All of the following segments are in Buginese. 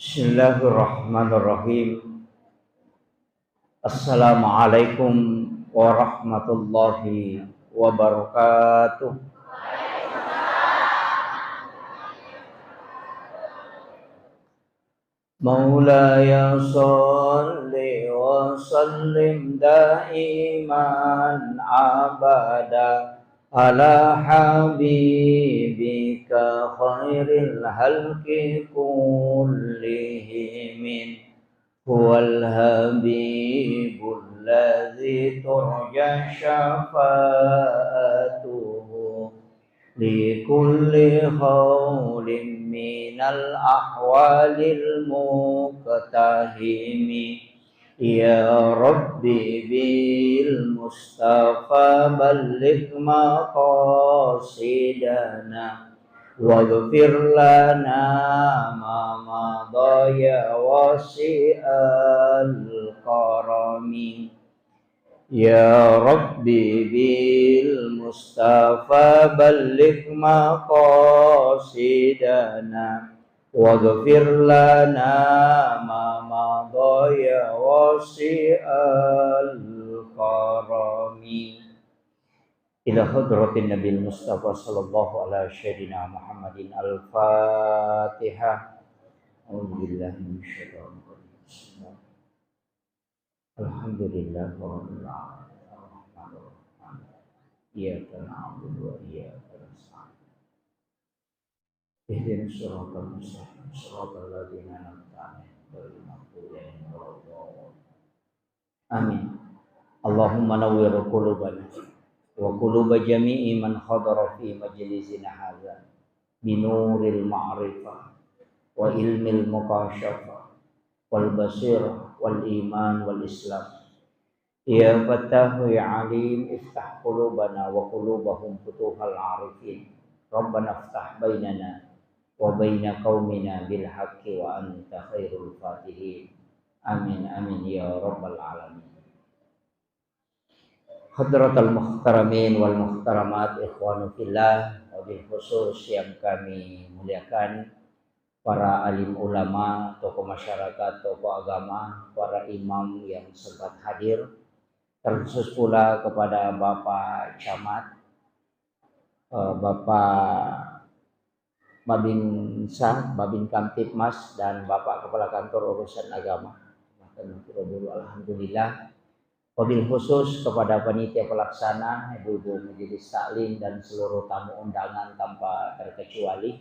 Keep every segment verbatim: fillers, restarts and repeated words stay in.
Bismillahirrahmanirrahim. Assalamualaikum warahmatullahi wabarakatuh. مولاي صل وسلم دائما أبدا على حبيبك خير الخلق كلهم. هو الحبيب الذي ترجى شفاعته لكل هول من الأهوال المقتحم. يا رب بالمصطفى بلغ مقاصدنا واغفر لنا ما مضى يا واسع الكرم. يا رب بالمصطفى بلغ مقاصدنا واغفر لنا ما مضى يا واسع الكرم. إلى حضرة النبي المصطفى صلى الله على سيدنا محمد. الفاتحة. أعوذ بالله من الشيطان الرجيم. بسم الله. الحمد لله رب العالمين. الرحمن الرحيم. إياك نعبد وإياك نستعين. اهدنا الصراط المستقيم، صراط الذين أنعمت عليهم غير المغضوب عليهم ولا الضالين. آمين. اللهم نور قلوبنا وقلوب جميع من حضر في مجلسنا هذا بنور المعرفة وعلم المكاشفة والبصيرة والإيمان والإسلام. يا فتاح يا عليم، افتح قلوبنا وقلوبهم فتوح العارفين. ربنا افتح بيننا وبين قومنا بالحق وأنت خير الفاتحين. آمين، آمين يا رب العالمين. Hadratal muhtaramin wal muhtaramat, ikhwanu fillah, wabil khusus yang kami muliakan, para alim ulama, tokoh masyarakat, tokoh agama, para imam yang sempat hadir, terkhusus pula kepada Bapak Camat, eh, Bapak Babinsa, Babin Kamtibmas, dan Bapak Kepala Kantor Urusan Agama. Bahkan dulu, alhamdulillah. Wabil khusus kepada panitia pelaksana, ibu-ibu majelis taklim, dan seluruh tamu undangan tanpa terkecuali.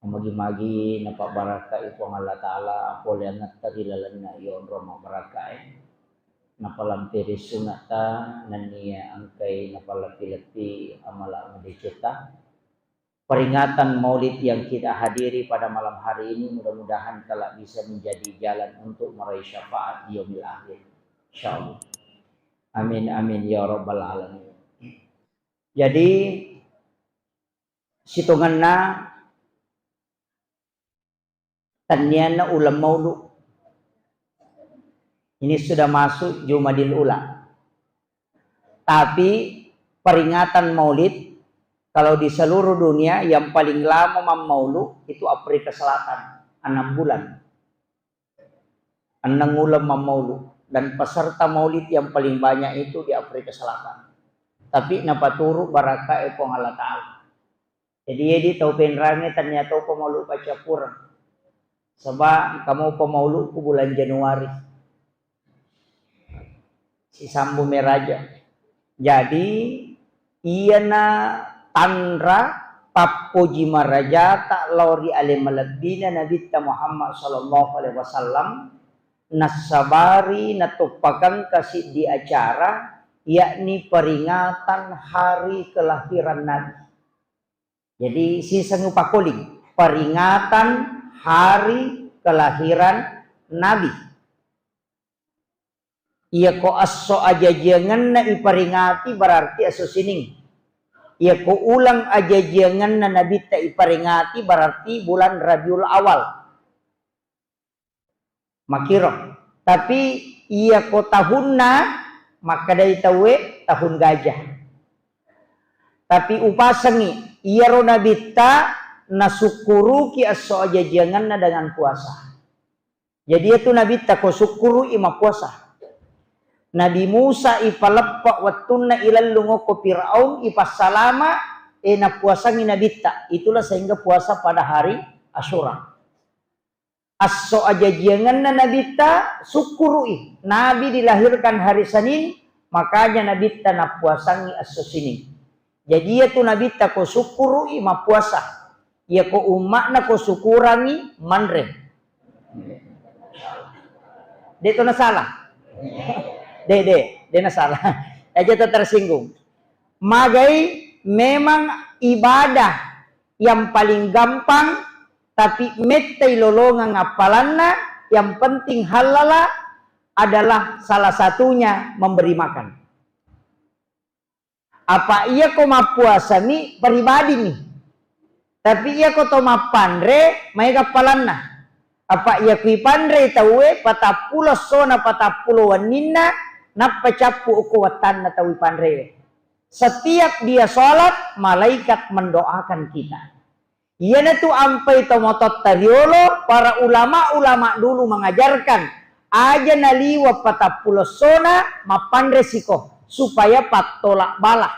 Magi-magi napabbarakkai Puang Allah Ta'ala, apolengetta ri lalenna iyonro mabbarakkae. Napalampiri sunata, nennia engkai napalebbi-lebbi amala madecetta. Peringatan Maulid yang kita hadiri pada malam hari ini mudah-mudahan kelak bisa menjadi jalan untuk meraih syafaat di yaumil akhir. Insyaallah. Amin, amin ya rabbal alamin. Jadi, sitongenna tennianna uleng maulu. Ini sudah masuk Jumadil Ula. Tapi peringatan Maulid, kalau di seluruh dunia yang paling lama mammaulu itu Afrika Selatan, enam bulan. Enneng uleng mammaulu. Dan peserta Maulid yang paling banyak itu di Afrika Selatan. Tapi napaturu barakkae Puang Allah Ta'ala. Jadi, jadi tau penrange tania toko maulu paccappureng. Saba engka mopa maulu ku bulan Januari. Sisambu meraja. Jadi, iyana tanra pappoji marajata lao ri ale malebbina Nabitta Muhammad sallallahu alaihi wasallam, nassabari natoppakengka siddi acara, yakni peringatan hari kelahiran Nabi. Jadi, siseng upakkoling, peringatan hari kelahiran Nabi. Iyako esso ajajiangenna iperingati, berarti esso Sining. Iyako uleng ajajiangenna Nabitta iperingati, berarti bulan Rabiul Awal. Makkiro. Tapi iyako tahunna, makkedai tauwe tahun gajah. Tapi upasengi, iyaro Nabitta nasukkuruki esso ajajiangenna dengan puasa. Jadi, iyatu Nabitta ko sukkuru'i mappuasa. Nabi Musa ipaleppe' wettunna ilellung okko Firaun, ipassalama, e, nappuasangngi Nabitta. Itulah sehingga puasa pada hari Asyura. Esso ajajiangenna Nabitta, sukkuru'i. Nabi dilahirkan hari Senin, makanya Nabitta nappuasangngi esso Sining. Jadi, iyatu Nabitta ko sukkuru'i mappuasa. Iyako umma'na ko sukurangngi manre. De' to nasalah? De', de', de' nasalah. Aja' to tersinggung. Magai memang ibadah yang paling gampang, tapi mettai lolongeng appalanna, yang penting hallala adalah salah satunya memberi makan. Apa' iyako mappuasami, pribadimi. Tapi iyako to mappanre, maega appalanna. Apa' iyako ipanrei tauwe, patappulo essona, patappulo wenninna, nappa cappu' okko wettanna tau ipanrewe. Setiap dia sholat, malaikat mendoakan kita. Iyanatu ampai tomatoatta riolo, para ulama-ulama dulu mengajarkan, aja' naliweng patappulo essona, mappanre siko, supaya pattolak bala.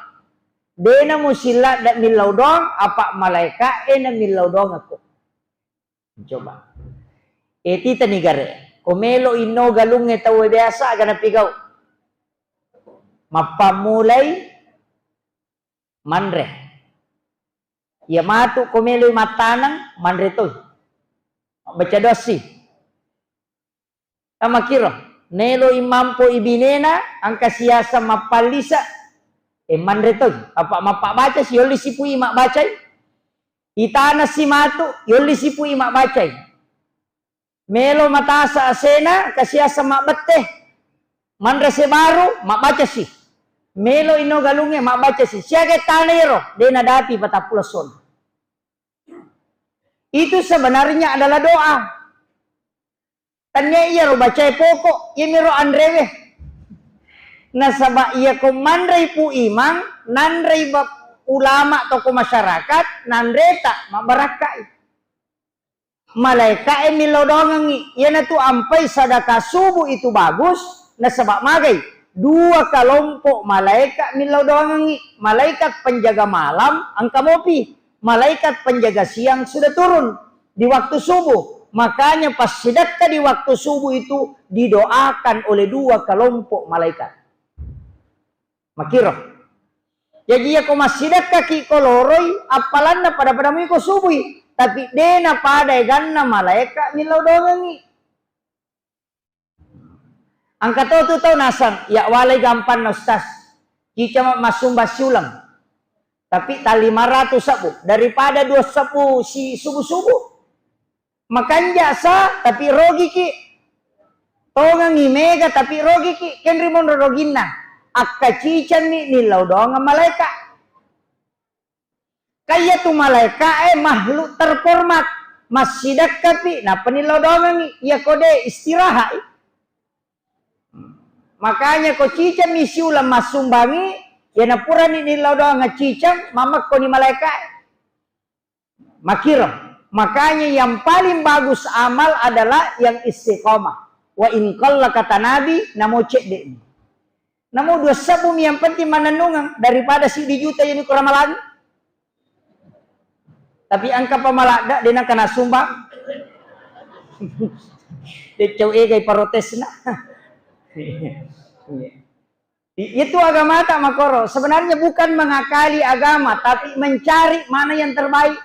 De' namo siladda millau doang, apa' malaeka'e namillau doangekko. Coba. E, titani gare'. Ko melo' inno galungnge tauwe biasa, aga napigau'? Mappammulai manre. Iya matu ko meloi mattaneng, manre toi. Baca doa si. Tamakkiro, neloi mampo ibinena, engka siaseng mappallisa, e, manre toi. Apa' mappabbaca si, yolli sipui mabbacai. Itana si matu, yolli sipui mabbacai. Melo matasa asena, kasiasa mabbette. Manre sebaru, mabbaca si. Melo ino galungnge, mabbaca si. Siaga tana ero, de' nadapi patappulo essona. Itu sebenarnya adalah doa. Tania iyaro bacae pokok, iyamiro anrewe. Nasaba' iyako manrei Pu Imang, nanrei ba-, ulama, tokoh masyarakat, nanreta, mabbarakkai. Malaeka'e millau doangengngi. Iyanatu ampai sadaka subuh itu bagus, nasaba' magai? Dua kelompok malaeka' millau doangengngi. Malaikat penjaga malam engka mopi. Malaikat penjaga siang sudah turun di waktu subuh. Makanya pas sidekka di waktu subuh itu didoakan oleh dua kelompok malaikat. Makkiro. Jaji, iyako massidekkaki ko loroi, appalanna pada-pada mui ko subui, tapi de' napada eganna malaeka' millau doangengngi. Engka to tu tau naseng, ya walai gampanna Ustaz. Cicama massumba siuleng. Tapi ta lima ratus sebbu, daripada dua sebbu si subuh-subuh. Makanja' sa, tapi rogiki. Tongengi mega, tapi rogiki. Kenri monro roginna. Akkacicammi nillau doangeng malaeka'. Kaya tu malaeka' e makhluk terhormat. Massidekkapi, nappa nillau doangengngi. Iya ko de' istirahat i. Makanya ko cicammi siuleng massumbangi, iya napurani nillau doangeng cicang, mamekkoni malaeka' e. Makkiro. Makanya yang paling bagus amal adalah yang istiqomah. Wa in qalla, kata Nabi, namo cedde'mi. Namo dua sebbumi yang penting manennungeng daripada siddi juta yani ko ramalangi. Tapi engka pa maladda de' nengka nassumbang. Deccau egai parotesna. I-, itu agamata makoro. Sebenarnya bukan mengakali agama, tapi mencari mana yang terbaik.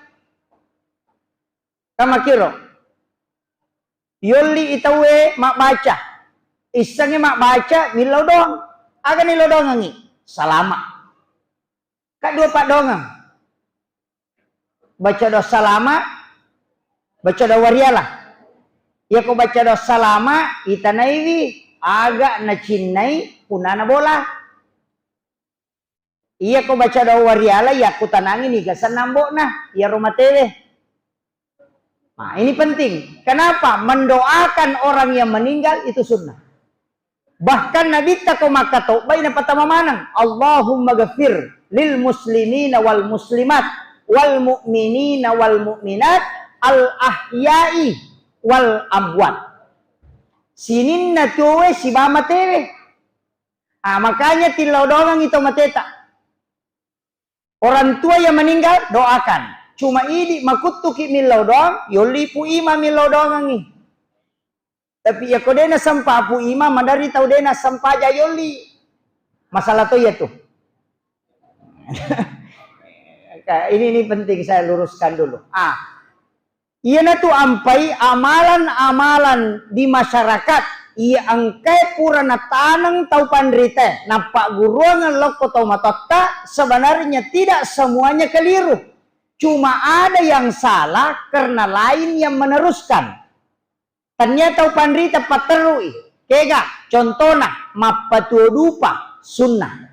Kamakiro. Yolli i tauwe mabbaca. Issengngi mabbaca, millau doang. Aga nillau doangengngi? Salama. Ka dua paddoangeng. Baca doa salama, baca doa wariala. Iyako baca doa salama, itanaiwi aga nacinnai punnana bola. Iyako baca doa wariala, yakkutanangi niga senna ambo'na, iyaro matewe. Nah, ini penting. Kenapa? Mendoakan orang yang meninggal itu sunnah. Bahkan Nabitta ko makkatobbai napatama maneng, "Allahumma ghafir lil muslimina wal muslimat, wal mu'minina wal mu'minat, al ahya'i wal amwat." Sininna tuoe siba matewe. Ah, makanya tillau doangengngi to mateta. Orang tua yang meninggal, doakan. Cuma idi makuttuki millau doang, yolli Pu Imam millau doangengngi. Tapi iyako de nasempa Pu Imam, madari tau de nasempa aja yolli. Masalah to iya tu. Ini, ini penting saya luruskan dulu. Ah, iyanatu ampai amalan-amalan di masyarakat iya engkae pura nataneng tau panrita, nappagguruangeng lokko tau matotta, sebenarnya tidak semuanya keliru. Cuma ada yang salah karena lain yang meneruskan. Tania tau panrita patterui. Kega, contona, mappatuo dupa, sunnah.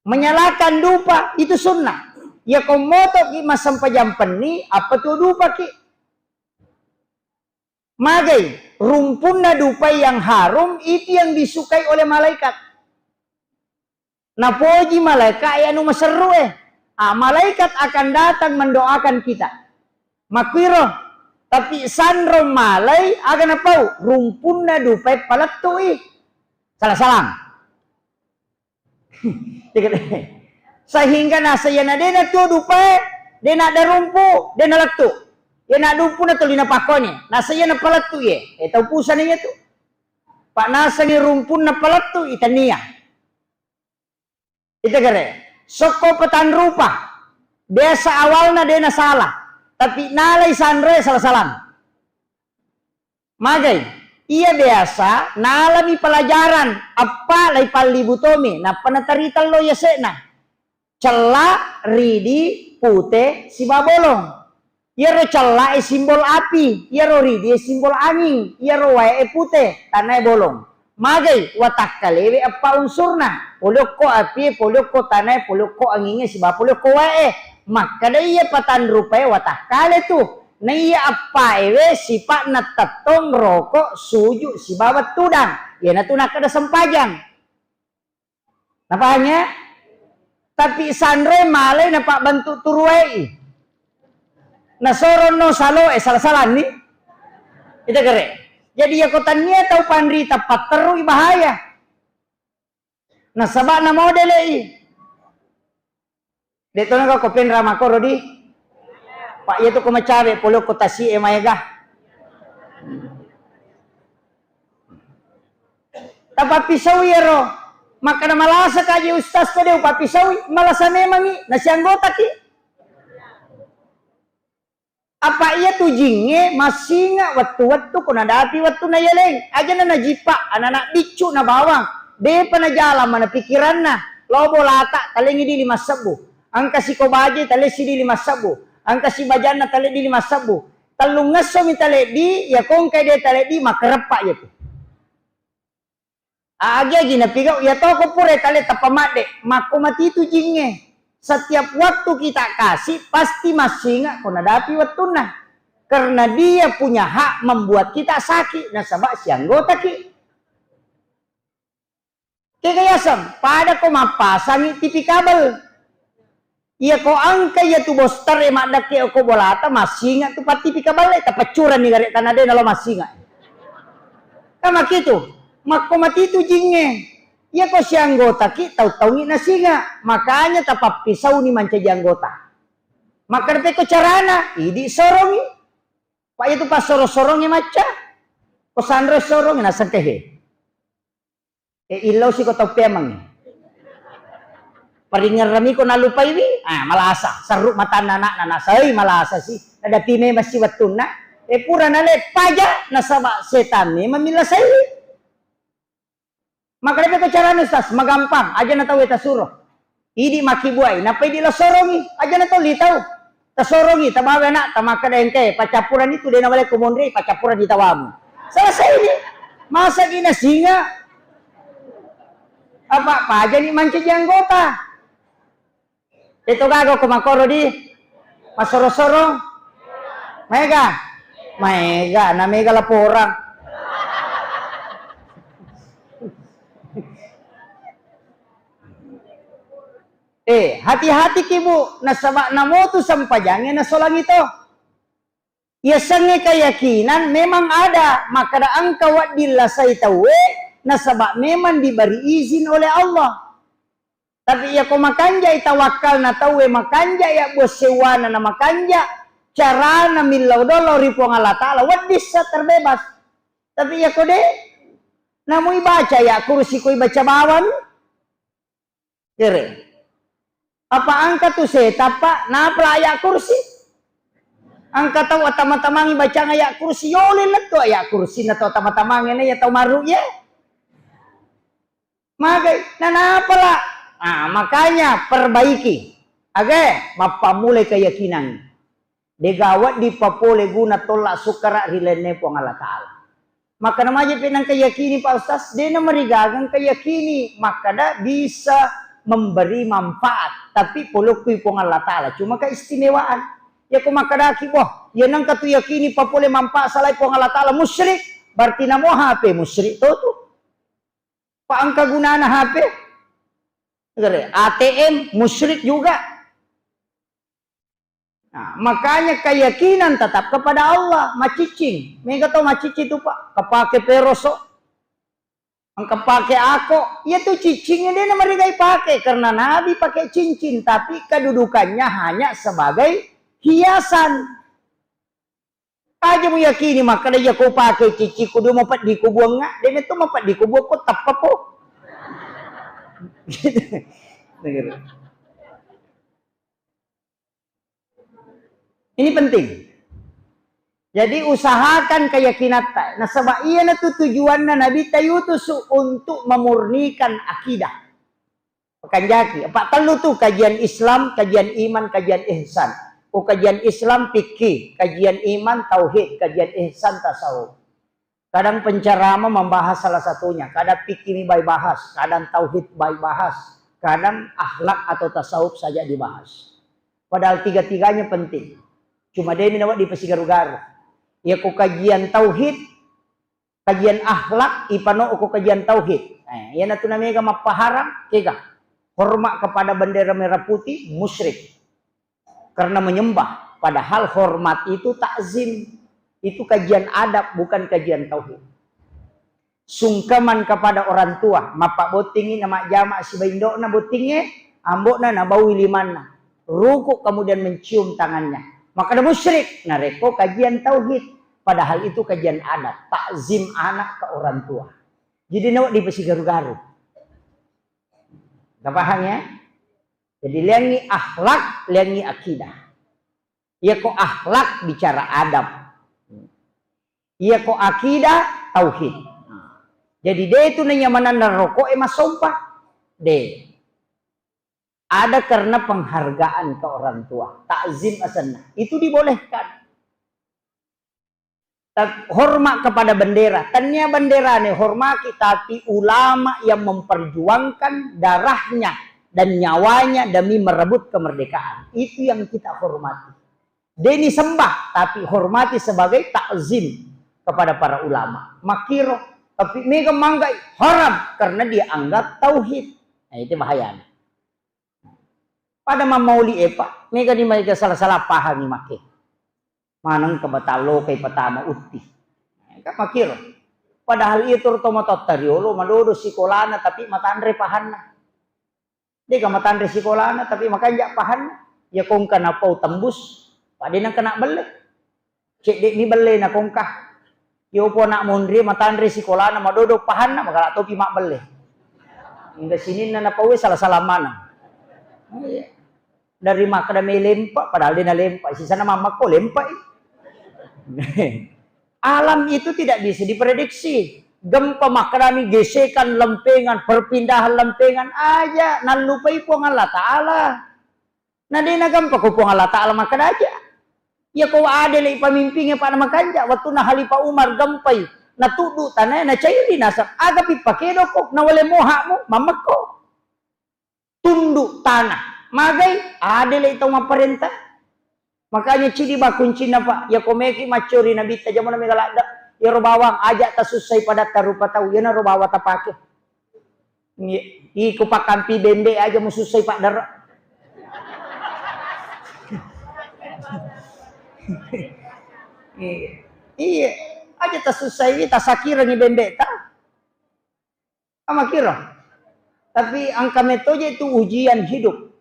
Menyalakan dupa itu sunnah. Iyako motoki massempajang penni, appatuo dupaki. Magai, rumpunna dupa yang harum itu yang disukai oleh malaikat. Napoji malaikat e anu maserru e. Ah, malaikat akan datang mendoakan kita. Makuiro, tapi sanro malai aga napau, rumpunna dupa e palettu i. Salah-salah. Sehingga nasayana de natuo dupae, de nadda rumpu, de nalettu. Iya nadda rumpu na tuli napakkoni. Nasayana palettu ye. Eh, tau pusana iya tu. Pak nasengi rumpunna palettu, itania. Ita gare. Sokko petanrupa. Biasa awalna de nasalah. Tapi nalai sanroe salah-salang. Magai, iya biasa nalami pelajaran, appa lai pallibu tomi, nappa natarita lo yase'na. Cella, ridi, pute, siba bolong. Iyaro cella e simbol api, iyaro ridi e simbol anging, iyaro wae e pute, tanae bolong. Magai watakkalewe eppa unsurna, pole okko api e, pole okko tanae, pole okko angingnge, siba pole okko wae e. Makkeda iya patanrupae watakkale tu. Naiya eppa ewe sipa'na tettong, roko, suju, sibawa tudang. Iyanatu nakkeda sempajang. Napahang ya? Tapi sanroe malai napabbentuk turuwae i. Nasoronno saloe, salah-salanni. Ita gare. Jadi iyako tania tau panrita patterui bahaya. Nasaba na modele i. De tona ko penra makoro di. Pak iya tu ko macawe pole ko tasi e maega. Tapappisau iyaro. Makkeda malasa kaji ustaz ko de upappisaui, malasa memangi, nasianggotaki. Apa iya tu jingnge massinga wettu-wettu ko nadapi wettunna yaleng. Ajana najipa anak-anak biccu na bawang. Depa najala mana pikiranna. Lao bolata talengi di lima sebbu. Engka siko baje talessi di lima sebbu. Engka si bajanna tale di lima sebbu. Tellungngesso mi tale di, ya kongkai de tale di makereppa iya tu. Agi-agi napigau, iya toko pura tale tappa madde, makko matitu jingnge. Setiap waktu kita kasih, pasti massinga ko nadapi wettunna. Karena dia punya hak membuat kita sakit, nasaba sianggotaki. Kega yaseng, pada ko mappasangi T V kabel. Iya ko engka iya tu booster e maddekke okko bolata, massinga tu pa T V kabel e, tapaccuranni gare tanah de nalo massinga. Kan makitu, makko matitu jingnge. Iya ko sianggotaki tau taungi nasinga, makanya tapappisauni mancaji anggota. Makkeda pekko carana, idi sorongi. Pak itu pas soro-sorongi macca. Ko sanro sorongi nasengkehe. E, illau siko tau peameng. Paringerrami ko nalupaiwi, ah, malasa. Serru matanna anakna, nasai malasa si. Nadapi memang si wettunna. E, pura nale paja, nasaba setan memang millasai. Makanya beko carana, Ustaz, magampang, aja na tau e tasuro. Idi makkibuai, nappa idi lasorongi, aja na tau li tau. Tasorongi, tabawa anak, tamakkeda engkae, paccappurang itu, dena wale ko monri, paccappurang di tawamu. Selesai ini. Masa gina singa? Apa, apa aja ni mancaji anggota? Itu gaga ko makoro di masoro-soro. Maega? Maega, na mega laporang. Eh, hati-hati ki, Bu, nasaba namotu sempajangnge nasolangi to. Yasengnge keyakinan memang ada, makkeda engka wedding lasai tauwe, nasaba memang diberi izin oleh Allah. Tapi iyako makanjai tawakkalna tauwe, makanjai yabbuang sewwana na makanja, carana millau dollo ri Puang Allah Ta'ala, wedding sa terbebas. Tapi iyako de, namui baca ayat kursi koi baca bawang, kere. Apa engka tu setan, Pak, napala ayat kursi? Engka tau tama-tamangi bacang ayat kursi, yole lettu ayat kursi na tau tama-tamangi na ya tau maru ye. Magai, nanapala. Ah, makanya perbaiki. Age, mappammulai keyakinan. Degawa dipapole guna tolla sukkara ri lainna Puang Allah Ta'ala. Maka namaja pe nangka yakini, Pak Ustaz, de namarigaga engka yakini, makkada bisa memberi manfaat, tapi polokkui Puang Allah Ta'ala, cuma keistimewaan. Yako makkedaki, boh, ya nangka tu yakini papole manfaat salai Puang Allah Ta'ala, musyrik, berarti namo H P musyrik to tu. Pak, engka gunana H P? Gere, A T M musyrik juga. Nah, makanya keyakinan tetap kepada Allah, maciccing. Mega tau maciccing tu, Pak. Kepake peroso, engka pake ako. Iya tu ciccingnya dia namarigai pake karena Nabi pakai cincin, tapi kedudukannya hanya sebagai hiasan. Aja muyakini makkeda, iya ko pake cicciku dua mapeddi ko buangnga, de metto mapeddi ko buangko, teppa po. Ini penting. Jadi usahakan keyakinatta. Nasaba iyana tu tujuanna Nabitta Yusuf untuk memurnikan akidah. Pakanjaki, apa tellu tu, kajian Islam, kajian iman, kajian ihsan. Ko kajian Islam fikih, kajian iman tauhid, kajian ihsan tasawuf. Kadang penceramah membahas salah satunya, kadang fikih mi bai bahas, kadang tauhid bai bahas, kadang akhlak atau tasawuf saja dibahas. Padahal tiga-tiganya penting. Cuma demi nawa dipasigaru-garu. Ya ko kajian tauhid, kajian akhlak, ipano ko kajian tauhid. Eh, iyana tu namega mappaharang, kega. Hormat kepada bendera merah putih, musyrik. Karena menyembah. Padahal hormat itu takzim. Itu kajian adab, bukan kajian tauhid. Sungkeman kepada orang tua, mappabbottingi na majjama sibawa indo'na bottingnge, ambo'na nabaui limanna. Ruku kemudian mencium tangannya. Maka ada musyrik, narekko kajian tauhid. Padahal itu kajian adat, takzim anak ke orang tua. Jadi nawa dipasigaru-garu. Kita paham ya? Jadi liangi akhlak, liangi akidah. Iya ko akhlak bicara adab. Iya ko akidah tauhid. Jadi de tu nanya mananna rokok e masompa. De. Ada karena penghargaan ke orang tua, takzim asenna. Itu dibolehkan. Tet-, hormat kepada bendera. Tania bendera ne hormati, tapi ulama yang memperjuangkan darahnya dan nyawanya demi merebut kemerdekaan. Itu yang kita hormati. Deni sembah, tapi hormati sebagai takzim kepada para ulama. Makiro, tapi mega manggai haram karena dia anggap tauhid. Nah, itu bahayanya. Pada mammauli e, Pak, mega ni maega salah-salah pahami make. Maneng ke batallo kai patama utti. Kan makiro. Padahal iya turu to matotta riolo, madodo sikolana, tapi matanre pahanna. Dega matanre sikolana, tapi makanja pahanna. Ya kongka napau tembus, pada nang kena belle. Cedde mi belle na kongka. Yopo anak monri matanre sikolana madodo pahanna, magala topi mabbelle. Hingga sininna napaue salah-salah maneng. Oh, iya. Dari makkeda me lempa, padahal de nalempa. Sisana mammakko lempai. Alam itu tidak bisa diprediksi. Gempa makkedami gesekan lempengan, perpindahan lempengan aja, nallupai Puang Allah Ta'ala. Na de nagempa ko Puang Allah Ta'ala makkeda aja. Iya ko adele pamimpinge pada makanja, wattunna Khalifah Umar gempai, natuddu tanae, nacairi naseng, aga pi pakedo ko, nawale mohamu, mammekko. Tunduk tanah. Magai, adele tau mapparenta. Makanya cidi ba kuncinna, Pak. Iya ko meki maccori Nabitta, jamana mega ladde. Iyaro bawang, aja tasussai padatta rupa tau, iyanaro bawang tapake. Iya, iko pakkampi bembe aja musussai paddara. Iya. Iya. Aja tasussaiwi, tasakirengi bembe'ta. Amakiro. Tapi engka metoje itu ujian hidup.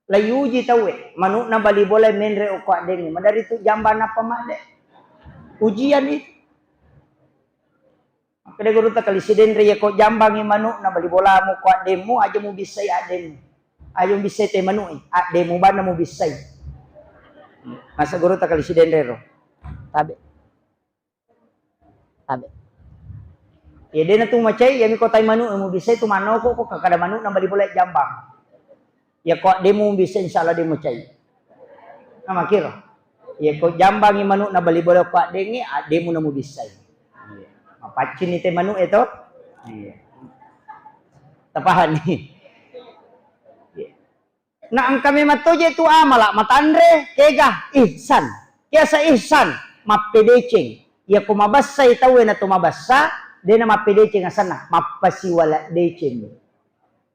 Laiuji tauwe, manu'na bali bola menre okko addengnge. Madari tu jambang nappa madde. Ujian itu. Makkeda gurutta kali Sidenre, iya ko jambangi manu'na bali bolamu ko addemmu, aja mubissai addemmu. Aja mubissai te manu'i, addemmu banna mubissai. Masa gurutta kali Sidenre ro. Tabe. Tabe. Iya dena tu macai, iyami ko tai manu'e mubissai tu manoko ko kada manu'na bali bola jambang. Iya ko addemmu mubissai, insyaallah de macai. Nah, makiro. Iya ko jambangi manu'na bali bola ko addengnge, addemmu na mubissai. Iya. Mapaccini te manu'e to? Iya. Tapahani? Iya. Na engka memang toje tu amala matanre, kega ihsan. Kiasa ihsan, mappedeceng. Iya ko mabassai tauwe na to mabassa, dena mappedeceng asanna, mappasiwala deceng.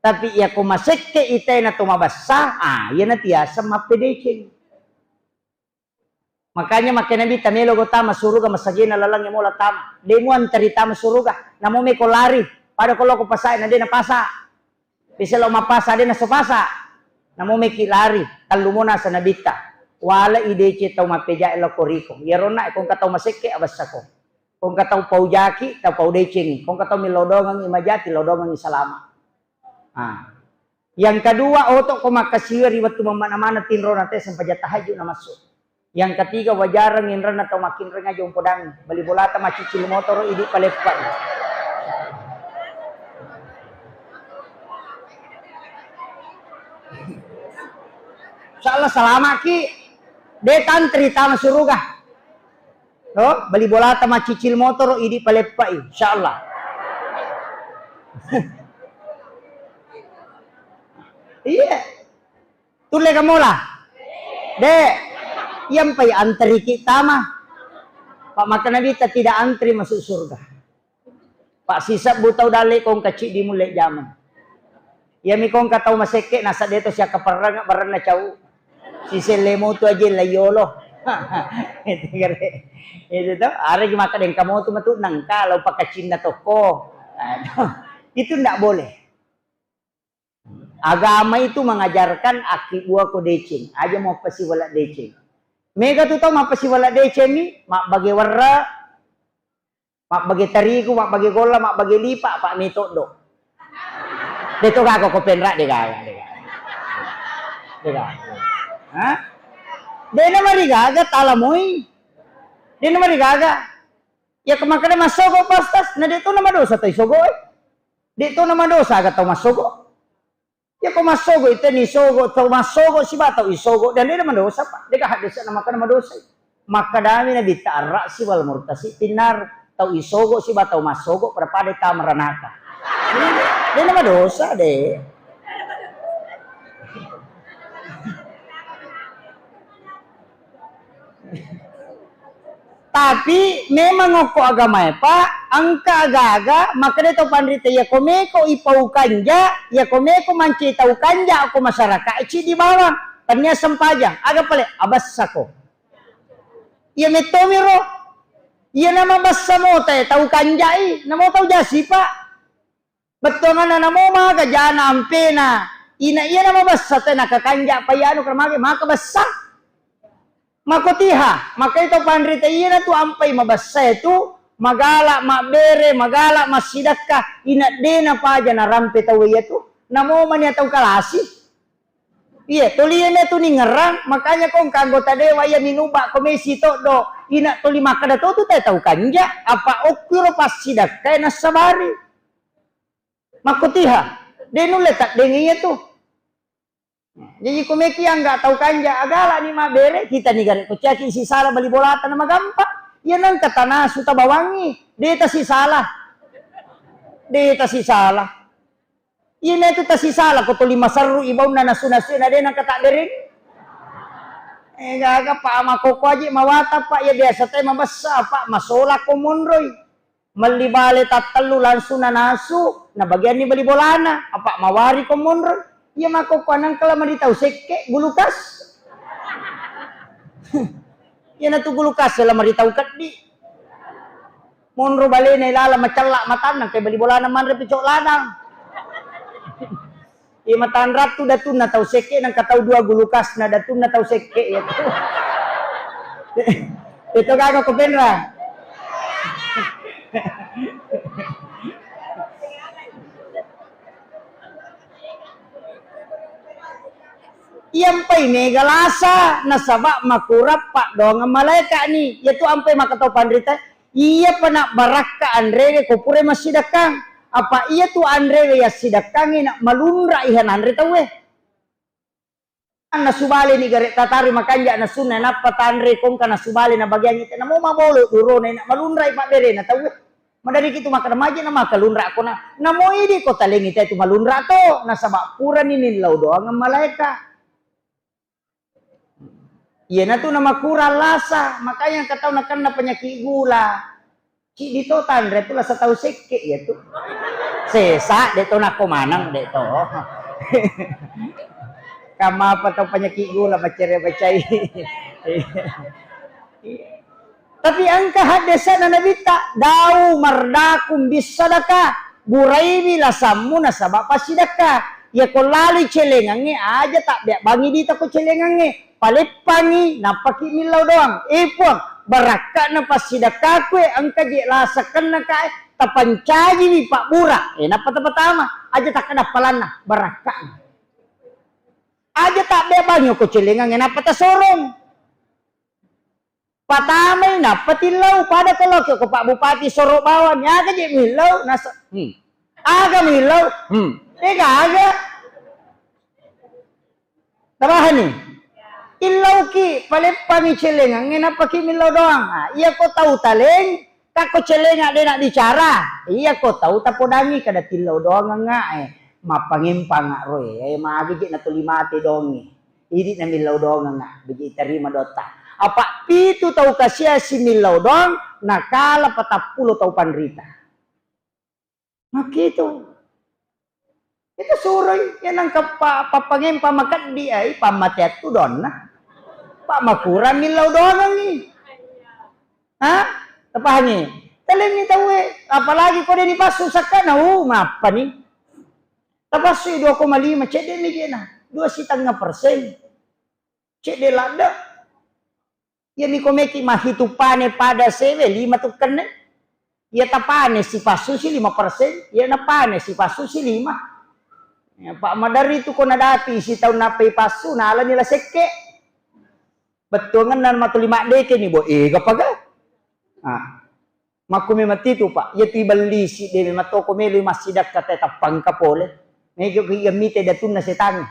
Tapi iya ko masekke itae na to mabassa, ah, iyana tiaseng mappedeceng. Makanya makkeda Nabitta, melo go tama suruga, masagena lalengnge mola tama. De muanteri tama suruga, namo meko lari. Pada ko loko pasae na de napasa. Pese lo mapasa de naso pasa. Namo meki lari, tellu mo nasa Nabitta. Wala i deceng tau mappejae loko riko. Iyaronna ko engka tau masekke abessako. Ko engka tau paujaki, tau pau decengi. Ko engka tau millau doangengi majati, lao doangengi salama. Ah. Yang kedua, oto ko makkasiwi ri wettu mammana-mana tinrona te sempajang tahajud na massu. Yang ketiga, wajareng inrenna tau makkinreng aja umpodangi. Bali bolata maccicil motoro, idi paleppa. Insyaallah salamaki. De tantri tama suruga. To, bali bolata maccicil motoro, idi paleppai, insyaallah. Iya. Tulle kamola? De. Iyampai antriki tama. Pak, maka Nabitta tidak antri masuk surga. Pak, sisebbu tau dalle kongka ciddi mulle jamang. Iyami kongka tau masekke, nasa deto siakkaperrang baranna cau. Siselle motu aje la yolo. Itu kare. Itu to, aregi maka dengka motu matu nangka lau pakacinna toko. Aduh, itu ndak boleh. Agama itu mengajarkan akkibuako deceng, aja mappasiwala deceng. Mega tu tau mappasiwala deceng ni, mabbage werra, mabbage tarigu, mabbage golla, mabbage lipa, apa metoddo. De to gaga ko penra, de gaga, de gaga. De gaga. Ha? De na marigaga talamoi. De na marigaga. Ya kemakana massogo pastas, na de to na madosa tai sogo, eh. De to na madosa aga tau massogo. Iya ko massogo, iteni sogo, tau massogo siba tau isogo, dan de madosa, Pak. Dega haddesana makkada madosai. Makkadami Nabitta, "Ar-ra'si wal murtasi finnar." Tau isogo siba tau massogo pada-pada tama ranaka. De madosa, de. Tapi memang okko agamae, Pak, engka aga-aga makkeda tau panrita, iya ko meko ipau kanja, iya ko meko mancaji tau kanja okko masyarakat ciddi bawang, tania sempajang, aga pale abessako. Iya mettomiro, iya nama bessa mota e tau kanjai, namo tau jasi, Pak. Bettuanganna namo maga jana ampena, ina iyana mabessa te nakakanja payanu kala mage maka bessa. Makotiha, makai to panrita iyana tu ampai mabessa tu magala mabbere, magala massidakka, ina dena paja narampe tau iya tu. Namo mania tau kalasi. Iya, toli iyana tu ningerang, makanya ko engka anggota dewa iya minuba ko mesi toddo, ina toli makkada to tu te tau kanja, apa okkiro passidakka nassabari. Makkotiha, de nulle taddengi iya tu. Jaji ko meki angga tau kanja, agalani mabbere, kitani gare ko caki sisala bali bolata na magampa. Iya nengka tanasu tabawangi, de tasisala. De tasisala. Iya na tu tasisala ko toli maserru ibaunna nasu-nasu na de nengka taddereng. Eh, gaga, Pak, makoko aje mawata, Pak, iya biasa te mabessa, Pak, masola ko monroi. Melli bale tattellu langsung nanasu, nabagianni bali bolana, apa mawari ko monro. Iya makkokkoaneng kala mani tau sekke, gulukas. Iyanatu gulukas lamari tau keddi. Monro balena ilala macella matanna, engka bali bolana manre picok ladang. Iya matanrattu datunna tau sekke, nangka tau dua gulukasna datunna tau sekke, iya tu. Itu kagak ko penra. Iyampai mega lasa, nasaba makurang paddoangeng malaeka'ni. Iyatu ampai makkatau panrita, iyapa na barakka anrewe ko pura massidakkang. Apa iyatu anrewe yassidakkangngi na malunra iha nanre tauwe. Anna subaleni gare tatari makanja nasunna, nappa tanre kongka nasubale nabagiangngi te, namo mabolo durona na malunrai pabberena tauwe. Madariki tu makkeda maje na makkalunra kona. Namo idi ko talengi te tu malunra to, nasaba purani millau doangeng malaeka. Iyanatu namakurang lasa, makanya engka tau nakenna penyakit gula. Ciddi to tanre tu lasa tau sekke iya tu. Sesa de to nako maneng de to. Kamapa tau penyakit gula macere bacai. Tapi engka haddesana Nabitta, dau mardakum bissadaka, buraiwi lasammu nasaba passidakka. Iya ko laloi celengangnge aja tabbea bangi dita ko celengangnge. Paleppangi, nappaki millau doang. Eh Puang, barakka'na passidakkaku e, engka je lasa kennaka e, tapancajiwi pabbura. Eh, nappa tapatama, aja takkeda palanna, barakka'na. Aja tabbea bangi ko celengangnge, nappa tasorong. Patamai, nappa tillau, pada ko loki ko Pak Bupati soro bawang, aga je millau, nasa, hmm. Aga millau, hmm. Eh, aga. Tapahani? Illauki, paleppangi celengangnge, nappaki millau doang. Ah, iya ko tau taleng, takko celenga de na bicara. Iya ko tau tapodangi kada tillau doang nga, eh, mappangempanga roe, eh, magi je natuli mate dongi. Idi na millau doang nga, biji tarima dotta. Apa pitu tau kasiasi millau doang, nakala patappulo tau panrita. Makkitu. Itu suroi, ya nangka pa-, pappangempa makeddi ai, pammateattu donna. Pak makurang millau doangengi. Ha? Tapahangi? Talengi tauwe, apalagi ko de dipassu sakkana, uh, mappani. Tapassui dua koma lima, cedde mi jena, dua setengah persen. Cedde ladde. Iyami ko meki mahitu pane pada sewe, lima tukkenne. Iya tapane sipassu si lima persen, iya napane sipassu si lima. Ya, Pak, maderri tu ko nadapi sitaung nappai passu, nalani la sekke. Bettuangenna matuli maddeke ni, bo, ega paga? Ah. Makkumi matitu, Pak, iya tu ibellisi, de memang toko melo massidakka te tappangka pole. Mega ko iya mite datunna setange.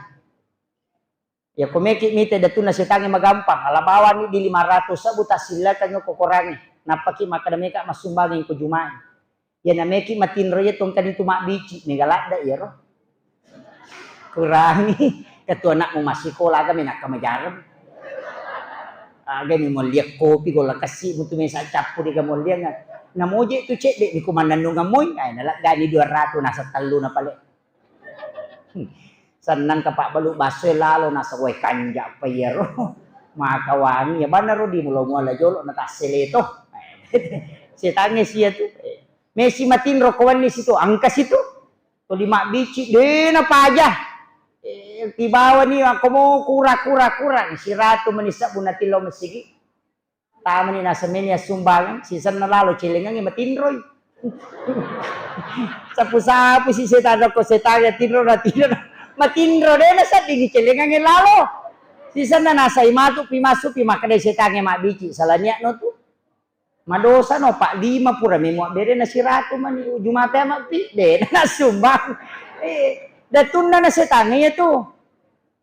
Iya ko meki mite datunna setange magampang, ala bawani di lima ratus sebbu tassillakang ko korange. Nappaki makkeda meka massumbangeng ko Jumae. Iya na meki matinro iya tongkani tu mabbici, mega ladde iyaro. Kurangi, ketua anakmu massikola aga menakka majareng. Aga mi molliang kopi golla kessi mutu mesa cappu di gamolliang. Namoje tu cedde di kumannannungang moi, ai nalaggani dua ratus nasa tellu na pale. Hmm. Sennang ka pabbalu basso e lalo nasawai kanja pa iyaro. Maka wangi ya banaro di mulo muala jolo na tassele to. Setange sia tu. Mesi matinro ko wenni situ, engka situ. Tuli mabbici, de napaja. Eh, tibawani akko mo kura, kura, kura. Siratu meni sebbu natillo mesigi. Tamani nasemeni assumbangeng, sisenna lalo celengangnge matinroi. Sapu-sapu si setang ko setang ya tinro na tinro. Matinro de naseddingi celengangnge lalo. Sisenna nasai matu pi massu pi makkeda setangnge mabbici, salaniakno tu. Madosa no, Pak, lima pura memo abbere na siratu mani, Jumate amappi, de, na sumbang. Eh, datunna na setangnge iya tu.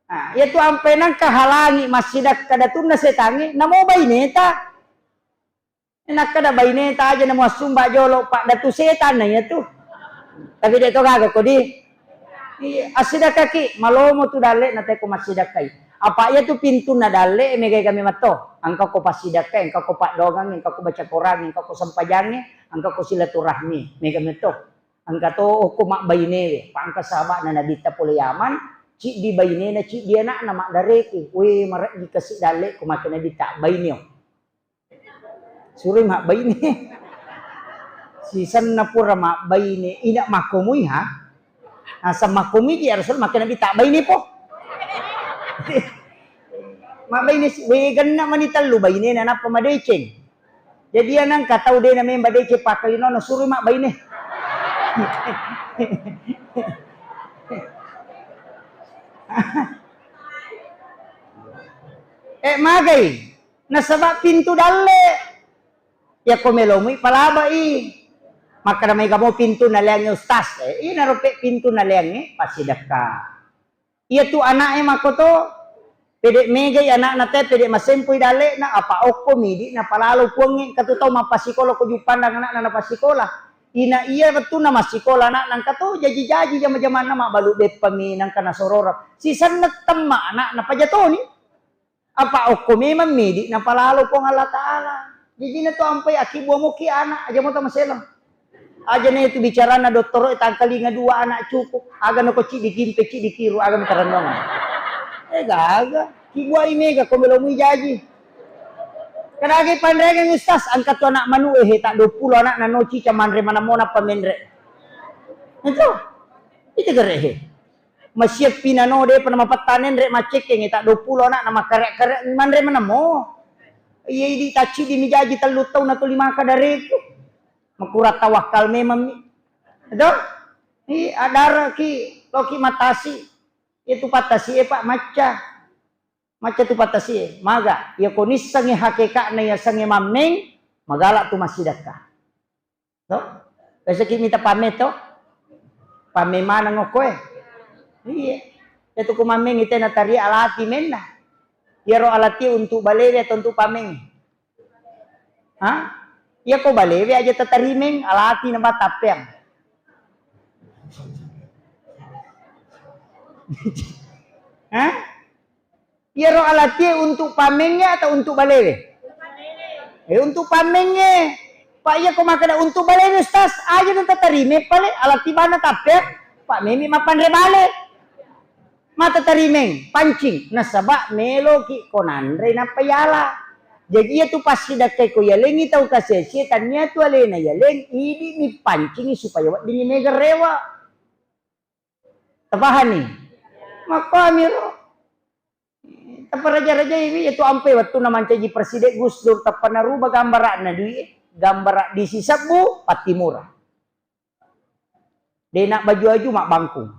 Ah, iya tu ampe nangka halangi massidakka datunna setangnge, namo baineta. Nakkeda baineta aja namo assumba jolo, Pak, datu setanna iya tu. Tapi de to gaga ko di. Iya, assidakkaki, malomo tu dalle na teko massidakkai. Apa iya tu pintunna dalle, mega kami metto. Engka ko passidakkai, engka ko paddoangang, engka ko baca Quran, engka ko sempajangnge, engka ko silaturahmi, mega metto. Engka to ko mabbainewe, pa engka sahaba'na Nabitta pole Yaman, ciddi bainena, ciddi anakna maddareke. We, marejji kasi dalle ko make Nabitta baineo. Suroi mabbaine. Sisenna pura mabbaine, ina makkomui ha? Naseng makkomui ji Rasul makkeda Nabi, "Tabbaine po." Mabbaine si, we genna mani tellu bainena nappa madeceng. Jadi iya nengka tau de namemba deceng pakkalinona suroi mabbaine. Eh, magai? Nasaba pintu dalle. Yakko melomui palabai. Makkeda maega mo pintu naleangnge ustaz. Eh, inaro pe pintu naleangnge passidekka. Iya tu ana'e makkoto, pede megai ana'na te, pede masempoi dalle'na, apa okko midi napalalo puangnge, katu tau mappasikola ko Juppandang ana'na napassikola. Ina iya wettunna massikola ana'na engka to jaji-jaji jama-jamanna mabbalu beppami nengka nasororeng. Sisenna temma ana'na pajatoni. Apa okko memang midi napalalo Puang Allah Ta'ala. Jajina tu ampai akibua moki anak, aja mo tamaselang. Aja na itu bicarana dottoro e tangkalinga dua anak cukup. Aga nako ciddi kimpe, ciddi kiru, aga makarenong. Eh, gaga. Kibuai mega ko melomui jaji. Kadagi panrengeng ustaz, angkat tu anak manu eh tak dua puluh anak nano cica manre mana mona pamenre. Itu. Itu gerehe. Masieppi nano depa namapettane nre maccekkeng tak dua puluh anak na makkare-kare manre manamo. Iya idi tacciddi mijaji tellu taung atau lima kadareku. Makurang tawakkal memang mi. Itu? I adaraki loki matasi. Itu patasi e Pak macca. Macca tu patasi e. Maga, iya ko nissengi hakeka'na iya sengi mammeng, magala tu massidekka. To? Biasaki mita pamme to? Pamme maneng okko e. Iya. Itu ku mammeng ite natari alati menna. Iyaro alati untuk balewe atau untuk pammeng? Ha? Iya ko balewe aja tatarimeng alati na batappeang. Ha? Iyaro alatie untuk pammengnge atau untuk balewe? Eh, untuk pammengnge. Pak, iya ko makkeda untuk balewe, Ustaz, aja na tatarime pale, alati bana tappe, Pak, memi mappanre bale. Mata tarimeng, pancing. Nasaba meloki ko nanre nappa yala. Jadi iya tu passidakkai ko yalengi tau kasiasie, tania tu alena yaleng, idi ni pancingi supaya weddingi mega rewa. Tapahani? Makkuamiro. Taparaja-rajaiwi, iyatu ampe wettunna mancaji presiden Gus Dur, tappa naruba gambara'na dui e, gambara disi sebbu, Pattimura. Dena baju-aju mabbangkung.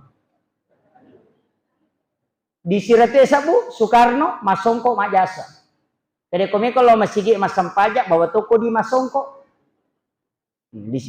Disi Ratu e sebbu, Soekarno, massongko majjasa. Kedekko meko lao masigi massempajang, bawa toko di massongko. Disi